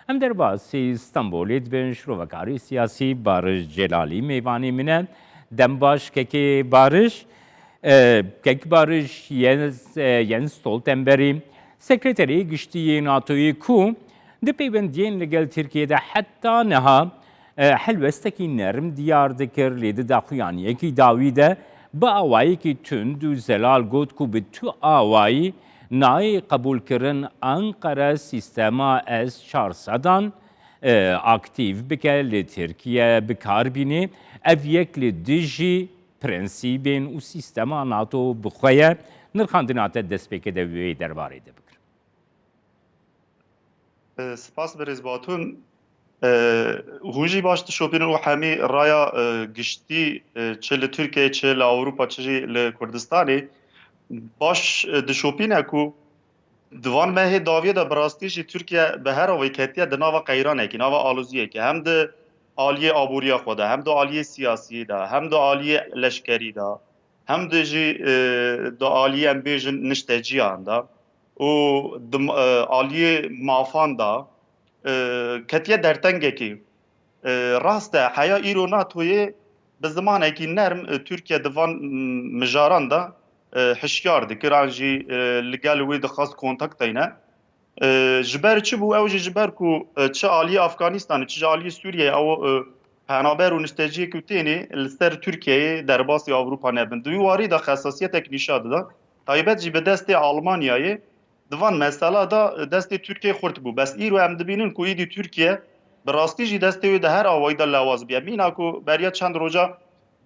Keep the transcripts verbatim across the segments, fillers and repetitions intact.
Em derbasî Stenbolê dibin, şirovekarê siyasî Bariş Celalî mêvanê min e. Dem baş kekê Bariş. E, Kek Bariş, Jens, e, Jens Stoltenbergî, sekreterê giştî yê NATOyê ku di peywendiyên li gel Tirkiyê de heta niha, e, helwestekî nerm diyar dikir, lê di daxuyaniyekî dawî de bi awayekî tund û zelal got ku bi tu awayî nayê qebûlkirin Ankara sîstema S çar sedan, e, aktîf bike, li Tirkiye bi kar bîne. Ev yek li dijî prensîbên û sîstema NATO bi xwe ye. Nirxandina te destpêkê de wê derbarê de bikir. E, spas birêz Batûn. E, hûn jî baş dişopînin û hemî raya, e, giştî, e, çi li Tirkiyeyê, çi li Ewropa, çi jî li Kurdistanê baş, e, dişopîne ku di van mehê dawiyê de bi rastî jî Tirkiye bi her awayî ketiye di nava qeyranekî, nava aloziyekî. Hem di aliyê aboriya xwe de, hem di aliyê siyasî de, hem di aliyê leşkerî de, hem di jî, e, di aliyê, em bêjin, nişteciyan de û di, e, aliyê mafan de, e, ketiye dertengekî. E, rast e, heya îro NATOyê bi zimanekî nerm, e, Tirkiye di van, m, mijaran de, e, hişyar dikir, an jî, e, li gel wê dixwest kontakteyne. E, ji ber çi bû? Ew jî ji ber ku, e, çi aliyê Afganistanê, çi ji aliyê Sûriyeyê ew, e, penaber û nişteciyê ku tênê li ser Tirkiyeyê derbasî Ewropa nebin. Di wî warî de xesasiyetek nîşa dida. Taybet jî bi destê Almanyayê di van mesela de destê Tirkiyeyê xurt bû. Bes îro em dibînin ku îdî Tirkiye bi rastî jî destê wê di her awayî de lawaz bûye. Mîna ku beriya çend roja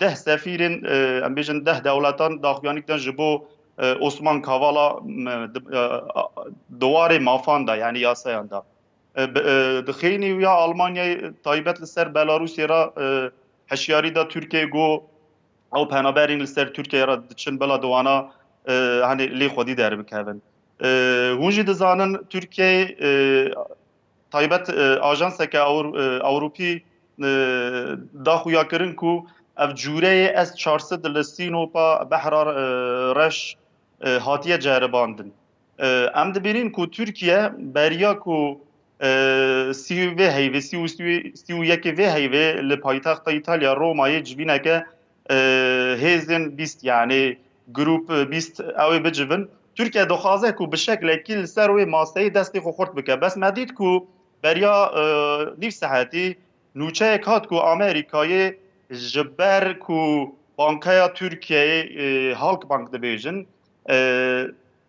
deh sefîrên, e, em bêjin deh dewletan daxuyanîk dan ji bo, e, Osman Kavala, m, di, e, a, di warê mafan de, yanî yasayan de. E, bi, e, di xênî ya Almanyayê taybet li ser Belarusê re, e, hişyarî da Tirkiyeyê, got ew penaberên li ser Tirkiyeyê re diçin bila di wana, e, hani lê xwedî derbikevin. E, hûn jî dizanin Tirkiyeyê, e, taybet, e, ajanseke Ewro-, e, Ewropî, e, da xuyakirin ku ev cûreyê S çar sed li Sînopa Behra, e, Reş, e, hatiye ceribandin. E, em dibînin ku Tirkiye beriya ku, e, sî vê heyvê, sî û, sî û yekê vê heyvê li paytexta Îtalya Romayê civîneke, e, hêzên bîst, yanî grup bîst ew ê bicivin. Tirkiye dixwaze ku bi şeklekî li ser wê maseyê destê xwe xurt bike. Bes me dît ku beriya, e, nîv saetî nûçeyek hat ku Amerîkayê ji ber ku bankeya Tirkiyeyê, e, Halkbank dibêjin, e,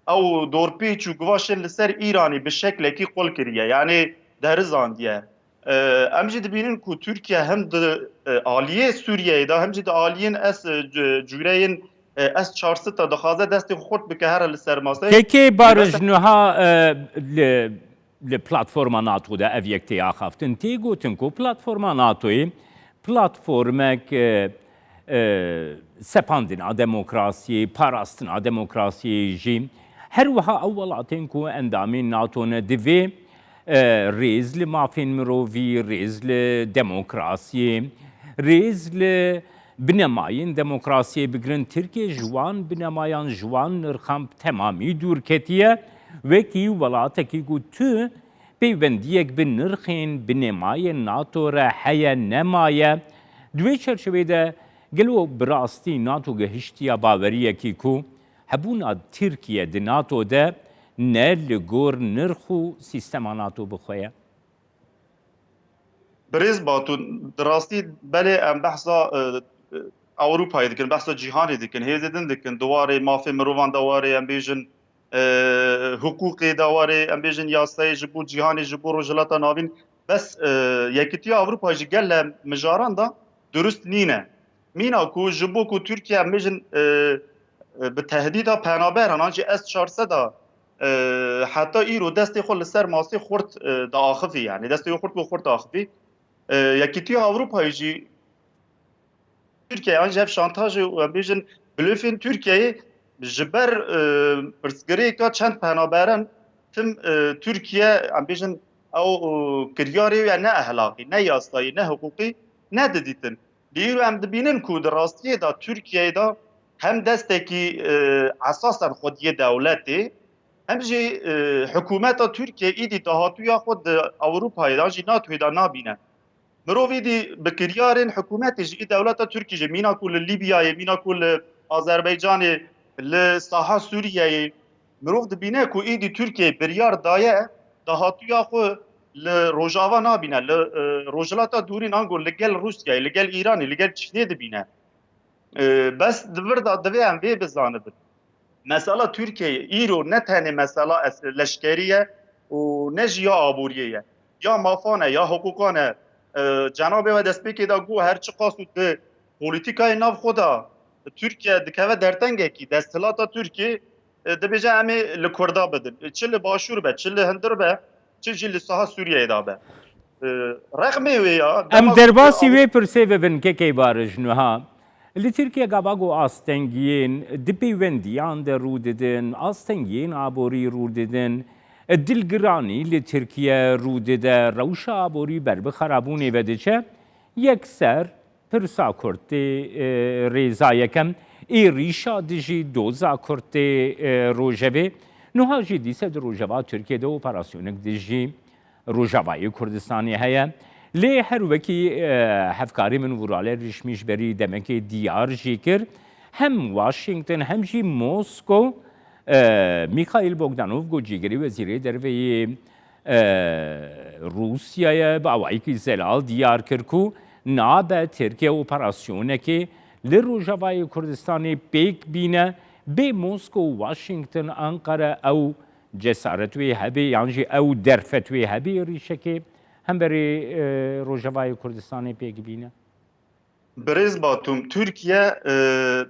ew dorpêç û guvaşên li ser Îranê bi şeklekî qul kiriye, yanî derizandiye. E, em jî dibînin ku Tirkiye hem di, e, aliyê Sûriyeyê de hem jî di aliyên S, e, c-, cûreyên, e, S çar sed de dixwaze destê xwe xurt bike here li ser maseyê. Kekê Barij, niha, e, li, li platforma NATO de ev yek tê axaftin. Tê gotin ku platforma NATOyê platformek, e, e, sepandina demokrasiyê, parastina demokrasiyê jî. Her wiha ew welatên ku endamên NATO ne, divê, e, rêz li mafên mirovî, rêz li demokrasiyê, rêz li binemayên demokrasiyê bigirin. Tirkiye ji wan binemayan, ji wan nirxan bi temamî dûr ketiye. Wekî welatekî ku tu peywendiyek bi nirxên, binemayên NATO re heye, nemaye. Di wê çerçeveyê de gelo bi rastî NATO gehiştiya baweriyekî ku hebûna Tirkiye di NATO de ne li gor nirx û sîstema NATO bi xwe ye? Birêz Batûn, di rastî belê em behsa, e, e, Ewropayê dikin, behsa cîhanê dikin, hêzê din dikin, di warê mafê mirovan de warê em bêjin, e, hiqûqê de warê em bêjin yasayê ji bo cîhanê, ji bo Rojhilata Navîn. Bes, e, Yekîtiya Ewropa jî gele mijaran de durust nîne. Mîna ku ji bo ku Tirkiye em bêjin, e, e, bi tehdîda penaberan an jî S çar sed a, e, heta îro destê xwe li ser masê xurt, e, diaxivî, yanî destê xwe xurt bi xurt diaxivî. E, Yekîtiya Ewropayê jî Tirkiye an jî ev şantajê û em bêjin blöfên Tirkiyeyê ji ber, e, pirsgirêka çend penaberan tim, e, Tirkiye em bêjin ew, e, kiryarê wê ne ehlaqî, ne yasayî, ne hiqûqî nedidîtin. Lê îro em dibînin ku di rastiyê de Tirkiyeyê de hem destekî, e, esasen xwediyê dewletê, Hem jî e, hikûmeta Tirkiyê îdî dahatûya xwe di Ewropayê de jî NATOyê de nabîne. Mirov îdî bi kiryarên hikûmetê jî, î dewleta Tirkî jî, mîna ku li Lîbyayê, mîna ku li Azerbaycanê, li saha Sûriyeyê, mirov dibîne ku îdî Tirkiyeyê biryar daye dahatûya xwe li Rojava nabîne, li e, Rojhilata Dûrîn ango li gel Rûsyayê, li gel Îranê, li gel Çînê dibîne. E, bes di vir de divê em vê bizanibin. Mesela Tirkiyeyê îro ne tenê mesela es-, leşkerî ye û ne jî ya aboriyê ye. Ya mafan e, ya hiqûqan e. E, cenabê we destpêkê de got her çiqas û di polîtîkayê nav xwe de Tirkiye dikeve dertengekî, desthilata Tirkiyê, e, dibêje em ê li Kurda bidin. E, çi li Başûr be, çi li Hundir be, çi jî li saha Sûriyeyê de be. E, rexmê wê ya, Em dema ku derbasî abor- wê pirsê bibin, kekê Barij, niha. Li Tirkiye gava ku astengiyên di peywendiyan de rû didin, astengiyên aborî rû didin, dilgiranî li Tirkiye rû dide, rewşa aborî ber bi xerabûnê ve diçe, yekser pirsa Kurd tê, e, rêza yekem, êrîşa dijî doza Kurd tê, e, rojevê. Niha jî dîse di rojeva Tirkiye de operasyonek dijî Rojavayê Kurdistanê heye. Lê her wekî, e, hevkarê min Vurale Rîşmî ji berî demekê diyar jî kir, hem Washington hem jî Moskow, e, Mikhail Bogdanov ku cîgirê wezîrê derve yê, e, Rûsyayê bi awayekî zelal diyar kir ku nabe Tirkiye operasyonekê li Rojavayê Kurdistanê pêk bîne, bê Moskow, Washington, Ankara ew cesaret wê hebe yan jî ew derfet wê hebe êrîşekê hemberî, e, Rojavayê Kurdistanê pêk bîne? Birêz Batum, Tirkiye, e,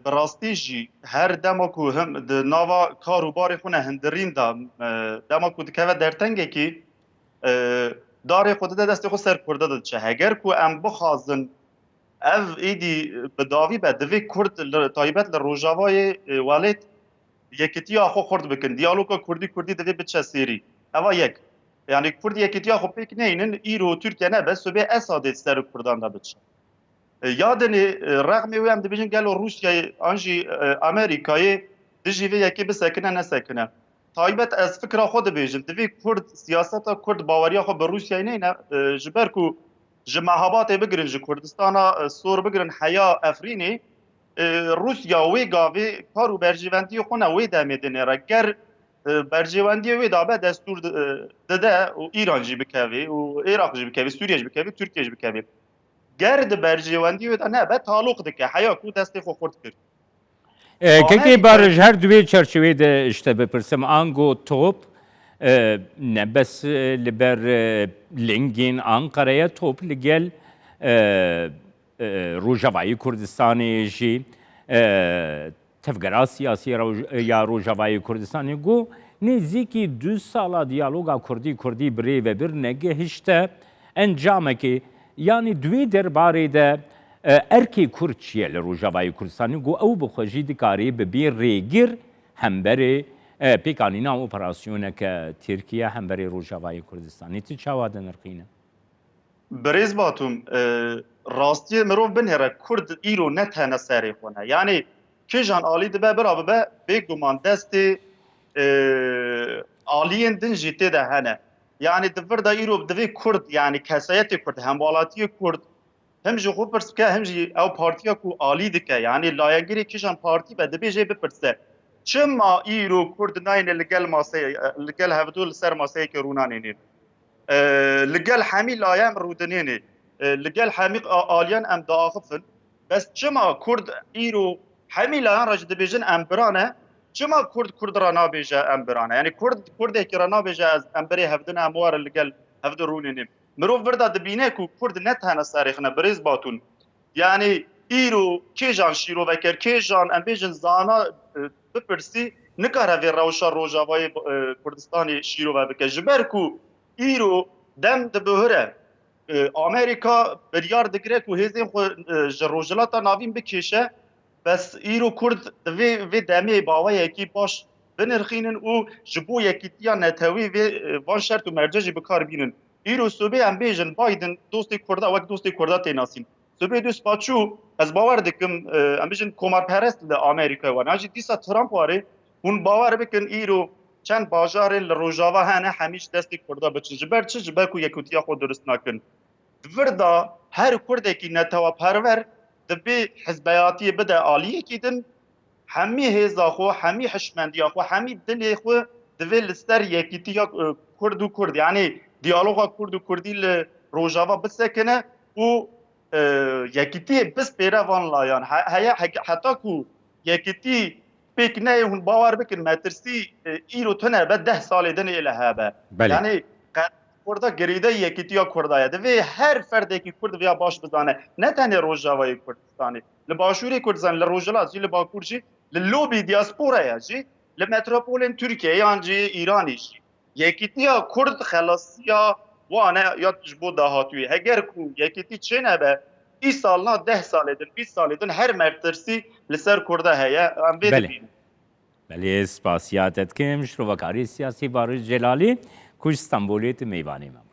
bi rastî jî her dema ku him di nava kar û barê xwe ne hindirîn de, e, dema ku dikeve dertengekî, e, darê xwe dide destê xwe ser Kurda de diçe. Heger ku em bixwazin ev êdî bi dawî be, divê Kurd li, taybet li Rojavayê, e, welêt yekitiya xwe xurt bikin. Diyaloga Kurdî Kurdî divê biçe sêrî. Eva yek. Yani Kurd yekitiya xwe pêk neynin, îro Tirkiye nebe, sibê Esadê ser Kurdan de biçe. E, ya dinê, e, rexmê wê em dibêjin gelo Rûsyayê an jî, e, Amerîkayê dijî vê yekê bisekine nesekine. Taybet ez fikra xwe dibêjim, divê Kurd, siyaseta Kurd baweriya xwe bi Rûsyayê neyne, e, ji ber ku ji Mehabatê bigirin, ji Kurdistana, e, Sor bigirin heya Efrînê, e, Rûsya wê gavê kar û berjêwendiyê xwe ne wê demê dinêre. Ger, e, berjêwendiyê wê dabe destûr di-, e, dide û Îran jî bikevê û Iraq jî bikevê, Sûriye jî bikevê, Tirkiye jî bikevê. Ger di berjêwendiyê wê de nebe, taloq dike heya ku destê xwe xurt kir. E, kekê Amerîka Barij, her di wê çerçeveyê de ji te bipirsim, ango top, e, ne bes, e, li ber, e, lingên Ankarayê, top li gel, e, e, Rojavayê Kurdistanê jî, e, tevgera siyasî ya Roj-, ya Rojavayê Kurdistanê got, nêzîkî du sala diyaloga Kurdî Kurdî bi rê ve bir negihişte encamekê, yanî di wê derbarê de, e, erkê Kurd çi ye li Rojavayê Kurdistanê? Got ew bi xwe jî dikarê bibê rêgir hemberê, e, pêkanîna operasyoneke Tirkiye hemberê Rojavayê Kurdistanê. Tu çawa dinirxîne? Birêz Batum, e, rastiyê mirov binêre, Kurd îro ne tene serê xwe ne. Yanî kîjan alî dibe bira bibe, bêguman destê, e, aliyên din jî tê de hene. Yanî di vir de îro divê Kurd, yanî kesayetê Kurd, hemwelatiyê Kurd, him ji xwe pirs bike, him jî ew partiya ku alî dike. Yanî layegirê kîjan partî be, divê jê bipirse. Çima îro Kurd nayne li gel maseyê, li gel hevdu li ser maseyekê rûnanênê? E, li gel hemî layan rûdinênê, e, li gel hemî a-, aliyan em diaxifin. Bes çima Kurd îro hemî layan re jî dibêjin em bira ne? Çima Kurd Kurd re nabêje em bira ne? Yanî Kurd Kurdekî re nabêje ez, em berê hevdin, em were li gel hevdin rûnênim. Mirov vir de dibîne ku Kurd ne tene serêxine, birêz Batûn. Yanî îro kêjan şîrove ker, kêjan em bêjin zana, e, bipirsî, nikare vê rewşa Rojavayê, e, Kurdistanê şîrove bike. Ji ber ku îro dem dibihure, e, Amerîka biryar digire ku hêzên xwe, e, ji Rojhilata Navîn bikêşe, bes îro Kurd di vê, vê demê bi awayekî baş binirxînin û ji bo yekîtiya netewî vê, e, van şert û merce jî bi kar bînin. Îro sibê em bêjin Biden dostê Kurda, wek dostê Kurda tê nasîn. Sibê dû spa çû, ez bawer dikim, e, em bêjin komarperest li Amerîkayê wan. An jî dîsa Trump warê, hûn bawer bikin îro çend bajarên li Rojava hene hemî ji destê Kurda biçin. Ji ber çi? Ji ber ku yekîtiya xwe durust nakin. Di vir de her Kurdekî neteweperwer dibê hizbeyatiyê bide aliyekî din, hemî hêza xwe, hemî hişmendiya xwe, hemî dilê xwe divê li ser yekîtiya, e, Kurd û Kurd, yanî diyaloga Kurd û Kurdî li Rojava bisekine û, e, yekîtiyê bispêre van layan. He-, heye, he-, heta ku yekîtî pêk neyê, hûn bawer bikin, metirsî, e, îro tune be, deh salê din ê li hebe. Belê. Yanî qe-, Kurda girêdayî yekîtiya Kurda ye. Divê her ferdekî Kurd viya baş bizane. Ne tenê Rojavayê Kurdistanê. Li Başûrê Kurdistan, li Rojhilat jî, li Bakur jî, li lobî diasporaya jî, li metropolên Tirkiye yan jî Îranê jî. Yekîtiya Kurd xelasiya wan e ya ji bo dahatûyê. Heger ku yekîtî çênebe, îsal na deh salê din, bîst salê din her metirsî li ser Kurda heye. Em vê Belê. dibînin. Belê, spasiya te dikim, şrovakarê siyasî Baris Celalî, ku ji Stenbolê tu mêvanê me.